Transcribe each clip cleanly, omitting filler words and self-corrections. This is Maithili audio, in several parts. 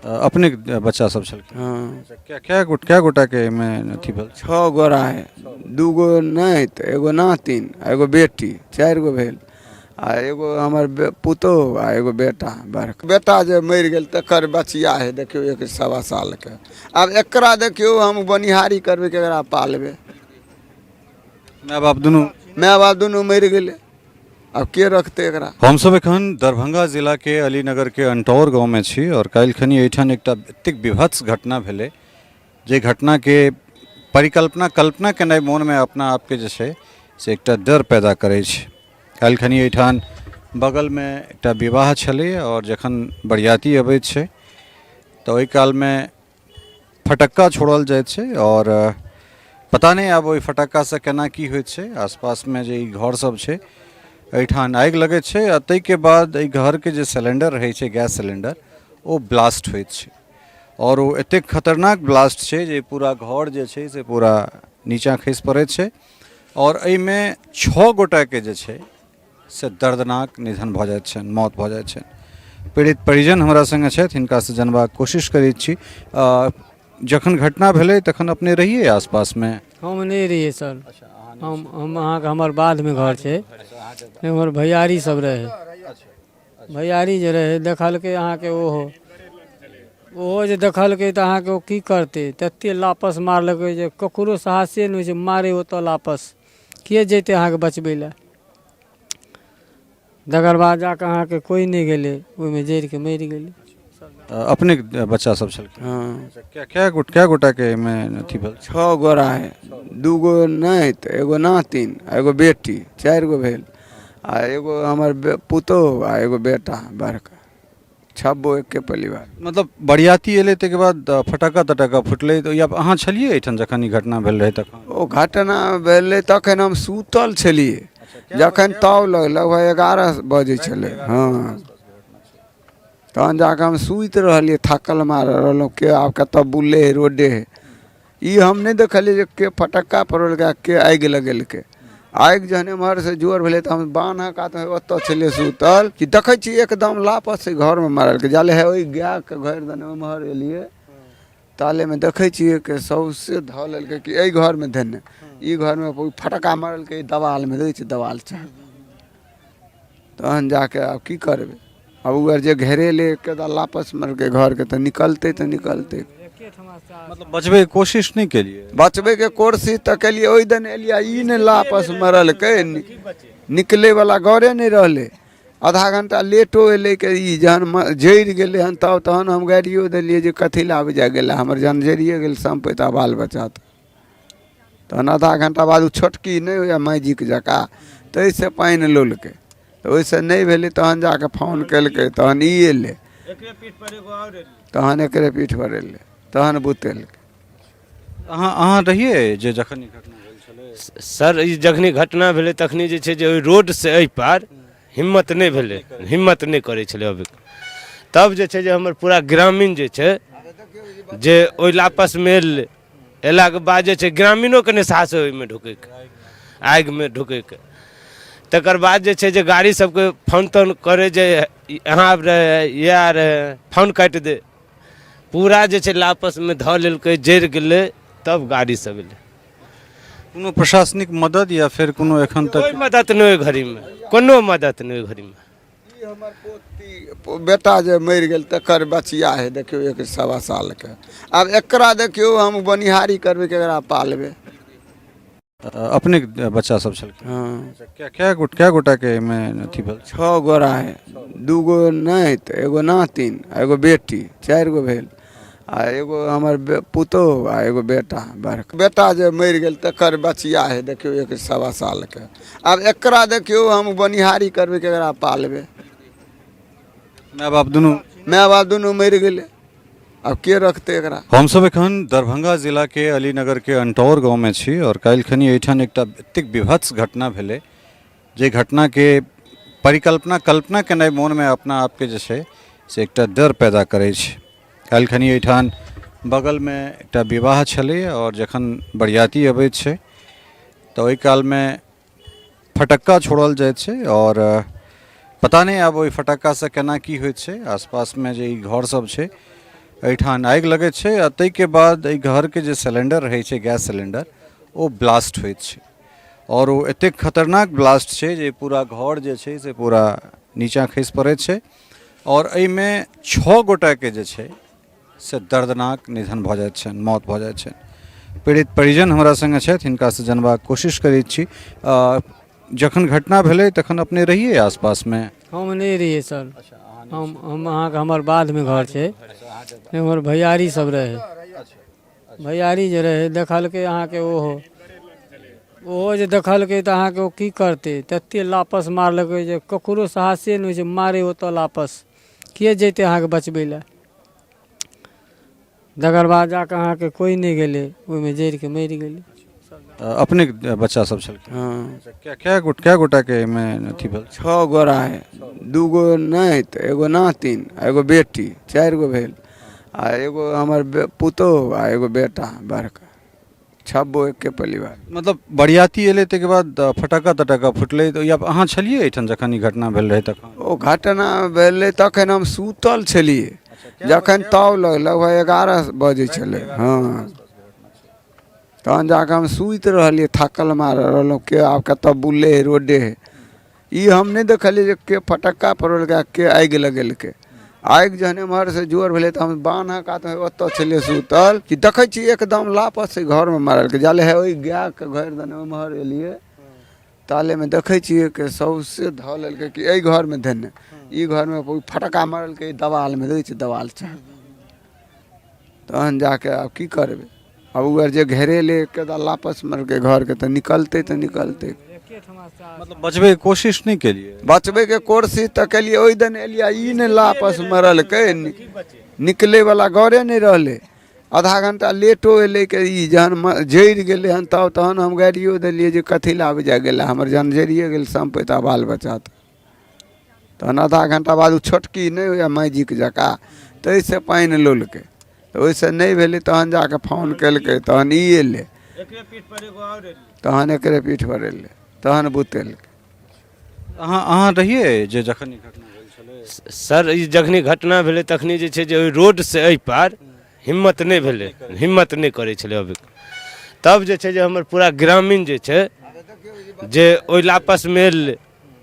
अपने बच्चा सब छलखिन? हँ। क्या क्या गोट क्या गोटाके एहिमे अथी भेल? 6 गोरा है, 2 गो नाति, एगो नातिन आ एगो बेटी, 4 गो भेल। आ एगो हमर पुतोहु आ एगो बेटा, बड़का बेटा जे मरि गेल तकर बचिया है, देखियौ 1.25 सालके। आब एकरा देखियौ हम बनिहारी करबै केकरा पालबै? माय बाप दुनू? माय बाप दुनू मरि गेलै, आब के रखतै एकरा? हमसब एखन दरभंगा जिलाके अलीनगरके अंटौर गाँवमे छी आओर काल्हिखनी एहिठाम एकटा एतेक विभत्स घटना भेलै जे घटनाके परिकल्पना कल्पना केनाइ मोनमे अपना आपके जे छै से एकटा डर पैदा करै छै। काल्हिखनी एहिठाम बगलमे एकटा विवाह छलै आओर जखन बरियाती अबैत छै तऽ ओहि कालमे फटक्का छोड़ल जाइत छै आओर पता नहि आब ओहि फटक्कासँ केना की होइत छै। आसपासमे जे ई घर सब छै एहिठाम आगि लगैत छै आ ताहिके बाद एहि घरके जे सिलेण्डर रहै छै, गैस सिलेण्डर, ओ ब्लास्ट होइत छै आओर ओ एतेक खतरनाक ब्लास्ट छै जे पूरा घर जे छै से पूरा नीचाँ खसि पड़ैत छै आओर एहिमे 6 गोटाके जे छै से दर्दनाक निधन भऽ जाइत छनि, मौत भऽ जाइत छनि। पीड़ित परिजन हमरा सङ्गे छथि, हिनकासँ जानबाक कोशिश करैत छी। जखन घटना भेलै तखन अपने रहियै आसपासमे? हम नहि रहियै सर, हम अहाँके हमर बाधमे घर छै, हमर भैयारी सब रहै। भैयारी जे रहै देखलकै अहाँके, ओहो ओहो जे देखलकै तऽ अहाँके ओ की करतै, तते लापस मारलकै जे ककरो साहसे नहि होइ छै मारे ओतऽ लापस। के जैतै अहाँके बचबै लए? तकर बाद जाकऽ अहाँके कोइ नहि गेलै ओहिमे, जरिके मरि गेलै। अपने बच्चा सब छलखिन? हँ। क्या क्या गोट क्या गोटाके एहिमे अथी भेल? 6 गोरा है, 2 गो नाति, एगो नातिन आ एगो बेटी, 4 गो भेल। आ एगो हमर पुतोहु आ एगो बेटा बड़का, 6 एके परिवार। मतलब बरियाती एलै ताहिके बाद फटक्का तटक्का फुटलै तऽ या अहाँ छलियै एहिठाम जखन ई घटना भेल रहै तखन? ओ घटना भेलै तखन हम सुतल छलियै, जखन ताव लगल लगभग 11 बजै छलै। हँ, तहन जाकऽ हम सुति रहलियै, थाकल मारल रहलहुँ। के आब कतऽ बुलै हइ, रोडे हइ, ई हम नहि देखलियै जे के फटक्का फोड़लकै आ के आगि लगेलकै। आगि जहन एम्हरसँ जोर भेलै तऽ हम बान्हक कातमे ओतऽ छलियै सुतल कि देखै छी एकदम लापस घरमे मारलकै। जाले हे ओहि गायके घर दने ओम्हर एलियै, तालेमे देखै छियै कि सौँसे धऽ लेलकै कि एहि घरमे धेने, ई घरमे फटक्का मारलकै, देवालमे दै छै देवाल चढ़। तहन जाके आब की करबै? आब ओ आर जे घेरेलै एकेटा लापस मारलकै घरके तऽ निकलतै तऽ निकलतै। मतलब बचबैके कोशिश नहि केलियै? बचबैके कोशिश तऽ केलियै, ओहि दने एलियै, ई नहि लापस मरलकै, निकलैवला गौरे नहि रहलै। आधा घंटा लेटो एलै के ई जहन जरि गेलै हन तब तहन हम गारियो देलियै जे कथी लए आब जा गेलै, हमर जहन जरिए गेल सम्पति आ बाल बच्चा। तहन आधा घंटा बाद ओ छोटकी नहि होइए मैजिक जकाँ, ताहिसँ पानि लौलकै तऽ ओहिसँ नहि भेलै। तहन जाकऽ फोन केलकै, तहन ई एलै, तहन एकरे पीठपर एलै, तहन बुतेलकै। अहाँ रहियै जे जखन ई घटना भेल छलै? सर, ई जखनी घटना भेलै तखनी जे छै जे ओहि रोडसँ एहि पार हिम्मत नहि भेलै, हिम्मत नहि करै छलै अबैके। तब जे छै जे हमर पूरा ग्रामीण जे छै जे ओहि लापसमे एलै, अयलाके बाद जे छै ग्रामीणोके नहि साहस होइ ओहिमे ढुकैके, आगिमे ढुकैके। तकर बाद जे छै जे गाड़ी सबके फोन तोन करै जे यहाँ आबि रहे हैं, ये आ रहे हैं, फोन काटि दे। पूरा जे छै लापसमे धऽ लेलकै, जरि गेलै, तब गाड़ी सब एलै। कोनो प्रशासनिक मदद या फेर कोनो एखन तक? कोइ मदद नहि ओहि घड़ीमे, कोनो मदद नहि ओहि घड़ीमे। ई हमर पोती बेटा जे मरि गेल तकर बचिया है, देखियौ 1.25 सालके। आब एकरा देखियौ हम बनिहारी करबै केकरा पालबै? अपने बच्चा सब छलखिन? हँ। क्या क्या गोट क्या गोटाके एहिमे अथी भेल? 6 गोरा है, 2 गो नाति, एगो नातिन आ एगो बेटी, 4 गो भेल। आ एगो हमर पुतोहु आ एगो बेटा, बड़का बेटा जे मरि गेल तकर बचिया है, देखियौ 1.25 सालके। आब एकरा देखियौ हम बनिहारी करबै केकरा पालबै? माय बाप दुनू? माय बाप दुनू मरि गेलै, आब के रखतै एकरा? हमसब एखन दरभंगा जिलाके अलीनगरके अंटौर गाँवमे छी आओर काल्हिखनी एहिठाम एकटा एतेक विभत्स घटना भेलै जे घटनाके परिकल्पना कल्पना केनाइ मोनमे अपना आपके जे छै से एकटा डर पैदा करै छै। काल्हिखनी एहिठाम बगलमे एकटा विवाह छलै आओर जखन बरियाती अबैत छै तऽ ओहि कालमे फटक्का छोड़ल जाइत छै आओर पता नहि आब ओहि फटक्कासँ केना की होइत छै। आसपासमे जे ई घर सब छै एहिठाम आगि लगैत छै आ ताहिके बाद एहि घरके जे सिलेण्डर रहै छै, गैस सिलेण्डर, ओ ब्लास्ट होइत छै आओर ओ एतेक खतरनाक ब्लास्ट छै जे पूरा घर जे छै से पूरा नीचाँ खसि पड़ैत छै आओर एहिमे 6 गोटाके जे छै से दर्दनाक निधन भऽ जाइत छनि, मौत भऽ जाइत छनि। पीड़ित परिजन हमरा सङ्गे छथि, हिनकासँ जानबाक कोशिश करैत छी। जखन घटना भेलै तखन अपने रहियै आसपासमे? हम नहि रहियै सर, हम अहाँके हमर बाधमे घर छै, हमर भैयारी सब रहै। भैयारी जे रहै देखलकै अहाँके, ओहो ओहो जे देखलकै तऽ अहाँके ओ की करतै, तते लापस मारलकै जे ककरो साहसे नहि होइ छै मारे ओतऽ लापस, के जैतै अहाँके बचबै लए। तकर बाद जाकऽ अहाँके कोइ नहि गेलै, ओहिमे जरिके मरि गेलै। अपने बच्चा सब छलखिन? हँ। क्या क्या गोट क्या गोटाके एहिमे अथी भेल? 6 गोरा है, 2 गो नाति, एगो नातिन आ एगो बेटी, 4 गो भेल, आ एगो हमर पुतोहु आ एगो बेटा बड़का, 6 एके परिवार। मतलब बरियाती एलै ताहिके बाद फटाका तटाका फुटलै तऽ या अहाँ छलियै एहिठाम जखन ई घटना भेल रहै तखन? ओ घटना भेलै तखन हम सुतल छलियै, जखन ताव लगल लगभग 11 बजै छलै। हँ, तहन जाकऽ हम सुति रहलियै, थाकल मारल रहलहुँ, के आब कतऽ बुलै हइ रोडे हइ, ई हम नहि देखलियै जे के फटक्का फोड़लकै आ के आगि लगेलकै। आगि जहन एम्हरसँ जोर भेलै तऽ हम बान्हक कातमे ओतऽ छलियै सुतल कि देखै छी एकदम लापस घरमे मारलकै। जाले हे ओहि गायके घर दने ओम्हर एलियै, तालेमे देखै छियै कि सौँसे धऽ लेलकै कि एहि घरमे धेने, ई घरमे फटक्का मारलकै देवालमे, देखै छियै देवाल छै। तहन जाके आब की करबै, आब ओ आर जे घेरेलै एकेटा लापस मारलकै घरके तऽ निकलतै तऽ निकलतै। मतलब बचबैके कोशिश नहि केलियै? बचबैके कोशिश तऽ केलियै, ओहि दिन एलियै ई नहि लापस मरलकै, निकलैवला गरे नहि रहलै। आधा घंटा लेटो एलै के ई जहन जरि गेलै हन तब तहन हम गारियो देलियै जे कथी लए आबि जा गेलै, हमर जहन जरिए गेल सम्पति आ बाल बच्चा। तहन आधा घंटा बाद ओ छोटकी नहि होइए मैजिक जकाँ ताहिसँ पानि लौलकै तऽ ओहिसँ नहि भेलै, तहन जाकऽ फोन केलकै, तहन ई एलै, तहन एकरे पीठपर एलै, तहन बुतेलकै। अहाँ रहियै जे जखन ई घटना भेल छलै? सर, ई जखनी घटना भेलै तखनी जे छै जे ओहि रोडसँ एहि पार हिम्मत नहि भेलै, हिम्मत नहि करै छलै अबैके। तब जे छै जे हमर पूरा ग्रामीण जे छै जे ओहि लापसमे एलै,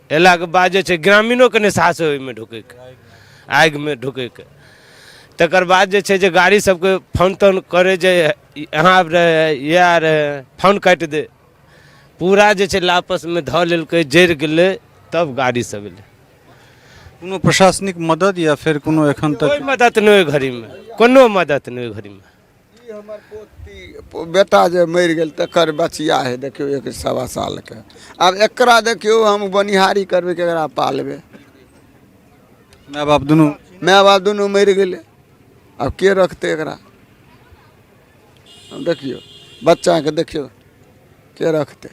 अयलाके बाद जे छै ग्रामीणोके नहि साहस होइ ओहिमे ढुकैके, आगिमे ढुकैके। तकर बाद जे छै जे गाड़ी सबके फोन तोन करै जे यहाँ आबि रहे हैं, ये आ रहे हैं, फोन काटि दे। पूरा जे छै लापसमे धऽ लेलकै, जरि गेलै, तब गाड़ी सब एलै। कोनो प्रशासनिक मदद या फेर कोनो एखन तक कोइ मदद नहि ओहि घड़ीमे, कोनो मदद नहि ओहि घड़ीमे। ई हमर पोती बेटा जे मरि गेल तकर बचिया है, देखियौ 1.25 सालके। आब एकरा देखियौ हम बनिहारी करबै कि एकरा पालबै? माय बाप दुनू, माय बाप दुनू मरि गेलै, आब के रखतै एकरा? हम देखियौ बच्चाके देखियौ के रखतै?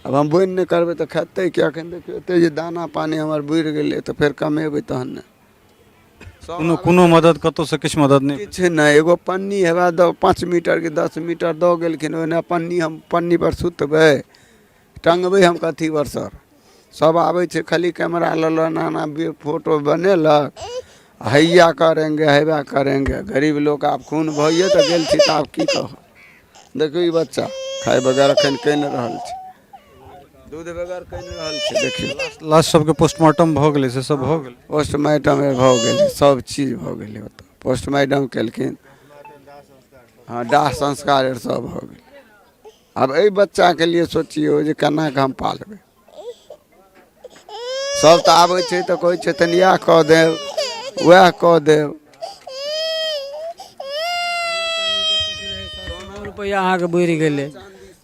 आब हम बोनि नहि करबै तऽ खेतै के? एखन देखियौ एते जे दाना पानी हमर बुड़ि गेलै तऽ फेर कमेबै तहन ने। कोनो कोनो मदद कतहुसँ किछु मदद नहि? किछु नहि। एगो पन्नी हेबा दऽ 5 मीटर कि 10 मीटर दऽ गेलखिन, ओहिना पन्नी, हम पन्नी पर सुतबै, टङ्गबै हम कथी पर सर? सब आबै छै खाली कैमरा लऽ लऽ एना एना फोटो बनेलक, हैया करेंगे हैया करेंगे। गरीब लोक आब खून भइए तऽ गेल छी तऽ आब की कहब। देखियौ ई बच्चा खाय बगैर एखन कहि रहल छै, दूध बगैर कहि रहल छै, देखियौ। लाश सबके पोस्टमार्टम भऽ गेलै से सब भऽ गेलै? पोस्टमार्टम भऽ गेलै, सब चीज भऽ गेलै ओतऽ पोस्टमार्टम केलखिन। हँ, दाह संस्कार आर सब भऽ गेलै। आब एहि बच्चाके लिए सोचियौ जे केना कऽ हम पालबै। सब तऽ आबै छै तऽ कहै छथिन इएह कऽ देब वएह कऽ देब। रुपैआ अहाँके बुड़ि गेलै,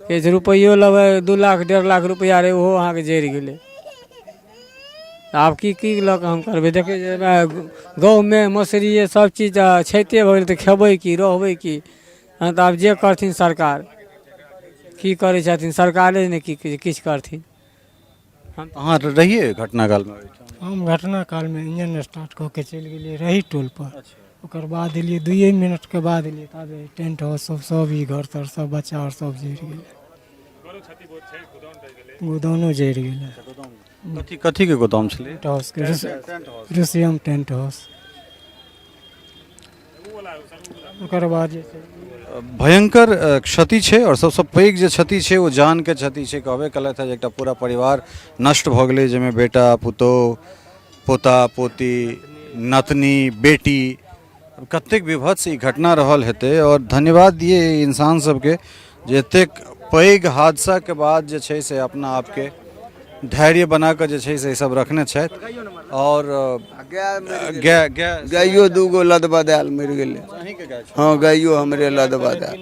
किछु रुपैओ लेबै, 2 लाख 1.5 लाख रुपैआ रहै, ओहो अहाँके जरि गेलै। आब की की लऽ कऽ हम करबै? देखै छियै गहूँमे मसुरिए सब चीज क्षतिए भऽ गेलै तऽ खेबै की, रहबै की? हँ, तऽ आब जे करथिन सरकार, की करै छथिन सरकारे ने, की किछु करथिन। अहाँ रहियै घटना कालमे? हम घटना कालमे इंजन स्टार्ट कऽ के चलि गेलियै रही टोलपर। ओकर बाद एलियै, 2 मिनटके बाद एलियै ताबे टेंट हाउस सब, सब ई घर तर सब बच्चा आर सब जरि गेलै, गोदानो जरि गेलै। कथी कथीके गोदाम छलै? टेंट हाउसके, रुसियम टेंट हाउस। ओकर बाद जे छै भयङ्कर क्षति छै आओर सबसँ पैघ जे क्षति छै ओ जानके क्षति छै। कहबे केलथि हँ जे एकटा पूरा परिवार नष्ट भऽ गेलै, जाहिमे बेटा, पुतोहु, पोता, पोती, नतनी, बेटी। कतेक विभत्स ई घटना रहल हेतै। आओर धन्यवाद दियै एहि इंसान सबके जे एतेक पैघ हादसाके बाद जे छै से अपना आपके धैर्य बना कऽ जे छै से ई सब रखने छथि। आओर गाय गाय गाइयो दूगो लदबदायल मरि गेलै। हँ, गाइयो हमरे लदबदायल,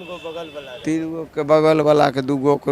3 गो के बगल वाला के 2 गो के।